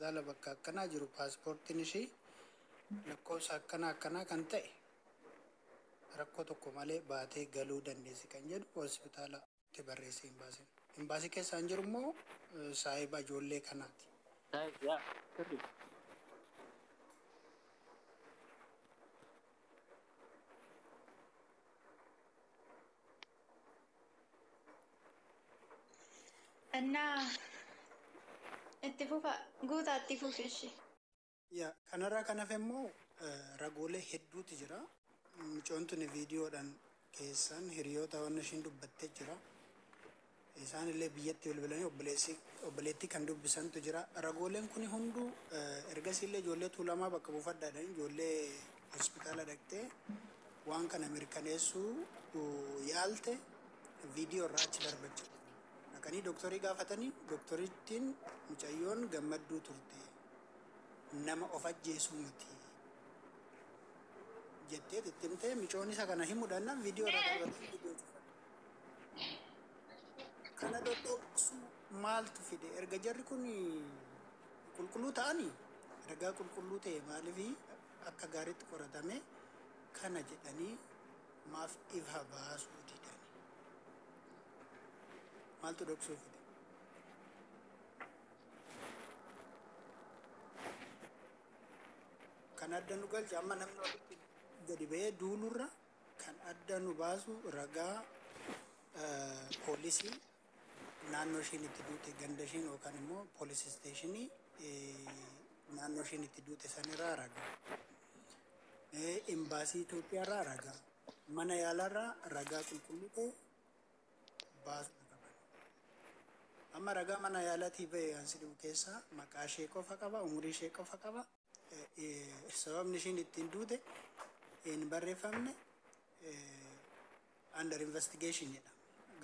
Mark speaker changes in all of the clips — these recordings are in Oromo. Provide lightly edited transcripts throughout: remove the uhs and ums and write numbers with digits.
Speaker 1: Hospitaala bakka akkanaa jiru, paaspoortiin ishii lakkoofsa akkanaa akkanaa kan ta'e, rakkoo tokko malee baatee galuu dandeessi kan jedhu hospitaalatti barreessee hin baasin. Imbaasii keessa hin jiru immoo saahiba ijoollee kanaati.
Speaker 2: Yaa, sirrii.
Speaker 3: Innaa itti fufa, guutaa itti fufi ishee.
Speaker 1: Yaa, kanarraa kan hafe immoo ragoolee hedduutu jira. Mucoon tuni viidiyoodhaan keessan hiriyoota waan ishiin dubbattee jira. Isaan illee biyyatti bilbilanii obboleessi obboleettii kan dubbisantu jira. Ragooleen kun hunduu ergasii illee ijoollee Tuulamaa bakka buufadhaadhaan ijoollee hospitaala dhaqxee waan kana mirkaneessuu yaalte viidiyoo irraa achi darbachuu. Dhaqanii dooktorii gaafatanii, dooktorittiin mucayyoon gammadduu turte, nama of ajjeesuu miti jettee itti himtee, micoon isa kana himuudhaan viidiyoo irraa darbatee viidiyoo cufan. Kana dhodhoksuu maaltu fide? Erga jarri kun qulqulluu ta'anii, ragaa qulqulluu ta'e maaliif akka gaariitti qoratame kana jedhanii maaf ifa baasuu didani? Maaltu dhoksuu fide? Kan adda nu galche, amma namni walitti gadi ba'ee duulurra, kan adda nu baasu ragaa poolisii naannoo ishiin itti duute, ganda ishiin yookaan immoo poolisii isteeshinii naannoo ishiin itti duute sanirraa ragaa. Imbaasii Itoophiyaarraa ragaa. Mana yaalarraa ragaa qulqulluu ta'e baasuu qaban. Amma ragaa mana yaalaatii ba'e ansi dhibu keessaa maqaa ishee qofa qaba, umurii ishee qofa qaba. Sababni ishiin ittiin duute hin barreeffamne, under investigation jedha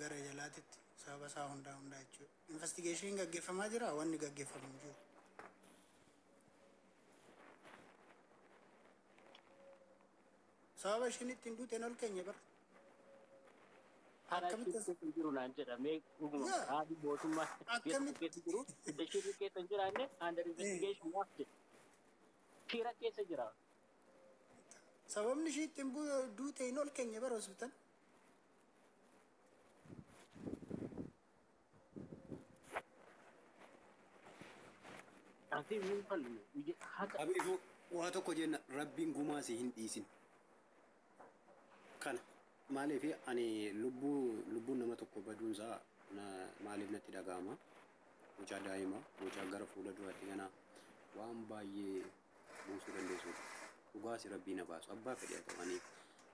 Speaker 1: gara jalaatitti, sababa isaa hundaa hundaa jechuudha. Investigation gaggeeffamaa jira, wanni gaggeeffamu hin jiru. Sababa ishiin ittiin duute ol keenya bara.
Speaker 2: Karaa keessa hin jiru naan jedhamee dhuguma haalli mootummaa biyya tokko keessa jiru idda shirri keessa hin jiraanne under investigation waaf jedhe. Shira keessa jira.
Speaker 1: Sababni ishii ittiin duute hin ol keenya bara hospitaal.
Speaker 2: Ati hin falmu. Haqa.
Speaker 4: Abeeku, waa tokko jenna, Rabbiin gumaa si hin dhiisin. Kana maaliif ani lubbuu lubbuun nama tokko baduunsaa maaliif natti dhaga'ama? Mucaa daa'ima, mucaa gara fuula duraatti kana waan baay'ee buusuu dandeessudha. Dhugaas Rabbii na baasu, abbaa fedhe haa ta'u, ani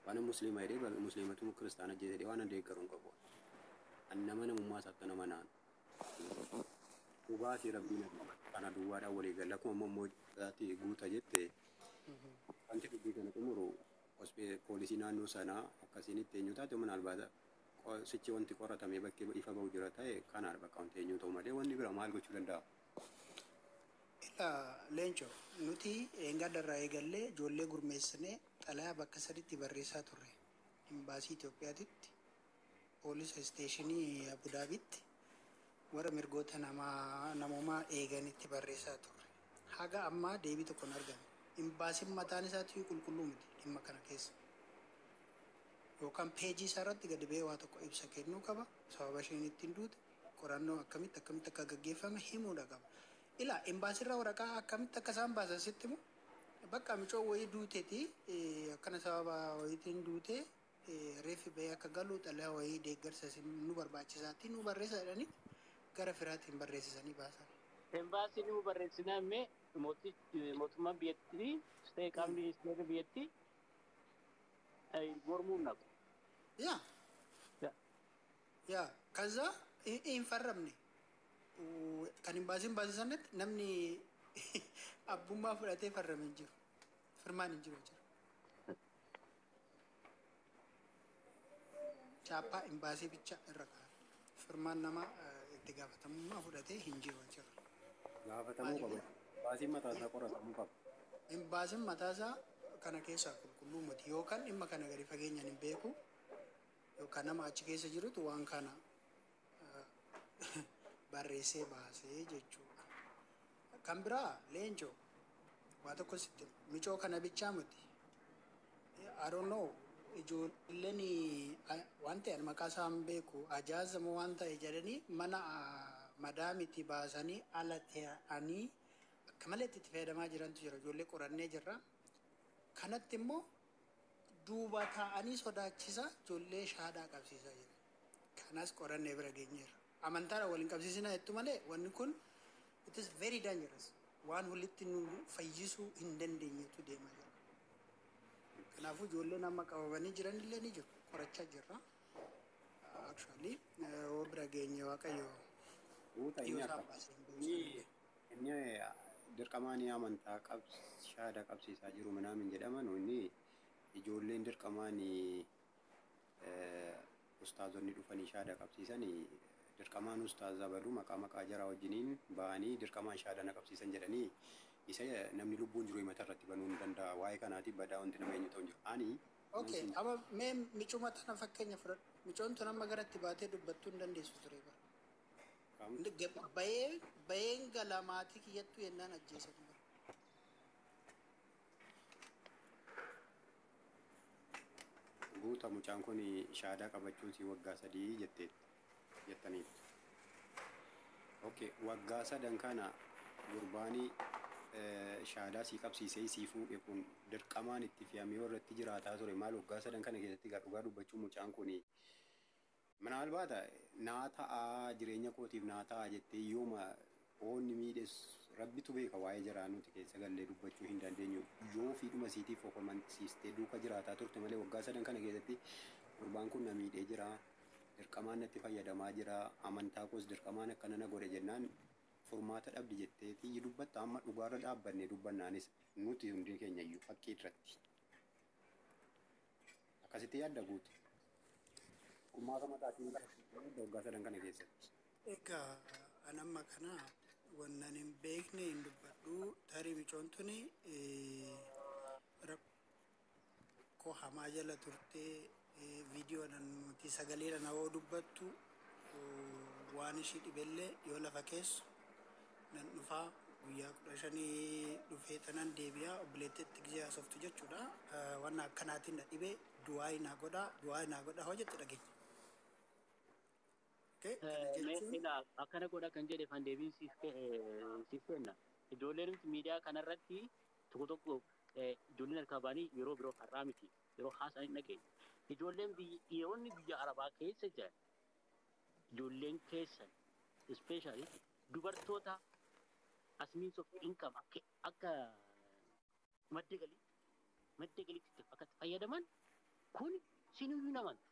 Speaker 4: waan musliima jedhee musliimatu kiristaana jedhee waan deeggaru hin qabu. Ani nama namummaas akka nama naan. Dhugaas Rabbii na baasu. Kana duwwaadhaan walii galla, akkuma immoo guuta jette, wanti dubbii kana xumuru poolisii naannoo sanaa akkasiin itti eenyu taate mana albaata sichi wanti qoratamee bakkee ifa ba'u jira ta'e kanaadha, bakka wanti eenyu ta'u malee wanni bira maal gochuu danda'a?
Speaker 1: Ilaa Leenco, nuti eengaddarraa eegallee ijoollee gurmeessinee xalayaa bakka saditti barreessaa turre. Imbaasii Itoophiyaatitti, poolisa isteeshinii Abudaabitti, warra mirgoota namaa namoomaa eeganitti barreessaa turre. Haga ammaa deebii tokko hin argamne. Imbaasiin mataan isaatti qulqulluu miti dhimma kana keessa. Yookaan peejii isaa irratti gadi ba'ee waa tokko ibsa kennuu qaba. Sababa isheen ittiin duute qorannoo akkamitti akkamitti akka gaggeeffame himuudha qaba. Ilaa, imbaasiirra waraqaa akkamitti akka isaan baasan sitti himu, bakka micoo wayii duuteeti, akkana sababa wayiitiin duute, reeffi ba'ee akka galu xalayaa wayii deeggarsa nu barbaachisaatti nu barreessa jedhanii gara firaatiin barreessisanii baasan.
Speaker 2: Embaasii nu barreessinaa mee mootummaan biyyattii ta'e qaamni seera biyyattii mormuun naqu.
Speaker 1: Yaa. Yaa, ከዛ hin farramne, kan imbaasiin baasisanitti namni abbummaa fudhatee farrame hin jiru. Firmaan hin jiru jira. Chaappaa imbaasii bicha irra kaa'ame. Firmaan nama itti gaafatamummaa fudhatee hin jiru jira.
Speaker 4: Gaafatamuu qaba. Baasiin mataa isaa qoratamuu qaba.
Speaker 1: Imbaasiin mataasaa kana keessaa qulqulluu miti, yookaan dhimma kana gadi fageenyaan hin beeku, yookaan nama achi keessa jirutu waan kana barreessee baasee jechuudha. Kan biraa, Leencoo, waa tokko sitti micoo kana bichaa miti. I don't know, ijoolleen waan ta'e maqaa isaa hin beeku, ajaazama waan ta'e jedhanii mana madaamitti baasanii ala ta'anii akka malee itti fayyadamaa jirantu jira. Ijoollee qorannee jirra. Kanatti immoo duuba taa'anii sodaachisa ijoollee shaadaa qabsiisaa jiru. Kanas qorannee bira geenyeerra. Amantaadhaan waliin qabsiisinaa jettu malee, wanni kun it is very dangerous. Waan walitti nu fayyisuu hin dandeenyetu deemaa jira. Kanaafuu ijoolleen amma qabamanii jiran illee ni jiru. Qorachaa jirra. Actually, yoo bira geenye, Waaqayyo
Speaker 4: Guuta, inni
Speaker 1: dhiyoo isaa
Speaker 4: akka
Speaker 1: baasee hin
Speaker 4: inni inni dirqamaan amantaa shaadaa qabsiisaa jiru minaamin jedhaman, inni ijoolleen dirqamaan ustaazonni dhufanii shaadaa qabsiisan, dirqamaan ustaaza baluu maqaa jaraa wajjiniin ba'anii dirqamaan shaadaa na qabsiisan jedhanii, isa namni lubbuun jiru himata irratti banuu hin danda'a. Waa'ee kanaatiif badaa wanti nama eenyu ta'u hin jiru. Ani
Speaker 1: Okay, amma mee micuma tana fakkeenya fudhadhu. Micoon tun amma garatti baatee dubbattuu hin dandeessu ture bara. Bayee bayeen gala maatii kiyyattuu yennaan ajjeesan bara.
Speaker 4: Guuta, mucaan kun shaadaa qabachuun si waggaa 3 jettee jettaniitu. Okay, waggaa 3 kana gurbaanii shaadaa sii qabsiisee sii fuudhe kun dirqamaan itti fe'amee irratti jiraataa ture maal waggaa 3 kana keessatti? Dhugaa dubbachuu, mucaan kun minaalbaata naa ta'aa, jireenya kootiif naa ta'aa jettee yooma oonni miidhes rabbitu beeka. Waa'ee jaraa nuti keessa gallee dubbachuu hin dandeenyu. Yoo fiidhuma siitiif of amansiistee duuka jiraataa turte malee, waggaa 3 kana keessatti gurbaan kun na miidhee jira, dirqamaan natti fayyadamaa jira, amantaa koos dirqamaan akkana na godhe jennaan furmaata dhabdi jettee xiyyi dubbatta. Amma dhugaarra dhaabbanne dubbannaanis nuti hundi keenya iyyuu fakkii irratti akkasitti yaadda. Guutu, furmaata mataatiin waggaa 3 kana keessatti.
Speaker 1: Egaa an amma kana wannan hin beekne hin dubbadhu. Tarii micoon tuni rakkoo hamaa jala turtee, viidiyoodhaan nuti sagaleedhaan hawoo dubbattu, waan ishii dhibellee yoo lafa keessu nan dhufaa, guyyaa 15 dhufee tanan deebi'aa, obboleettiitti gisee haasoftu jechuudha. Waan akkanaatiin na dhibee, du'aa naa godhaa, du'aa naa godhaa hoo jette dhageenya. Okay, kana jechuun
Speaker 2: Ilaa, akkana godha kan jedhe fan deebiin siif kenna. Ijoolleen nuti miidiyaa kanarratti tokko tokko ijoolleen harkaa ba'anii yeroo biroo har'aa miti, yeroo haasa'an hin dhageenya. Ijoolleen biyya, dhiironni biyya Arabaa keessa jiran, ijoolleen keessan especially dubartoota as means of income, akka madda galiitti akka itti fayyadaman kun sinuyyuu namantu.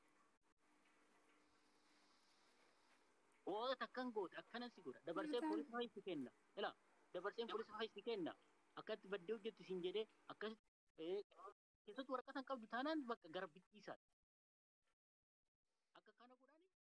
Speaker 2: Oota akkan goota, akkanan si godha, dabarsee poolisa faayisi kenna. Ilaa, dabarseen poolisa faayisi kenna. Akkatti baddee hojjetti siin jedhee, akkasitti keessattuu waraqaa kan qabdu taanaan bakka garbittii isaati.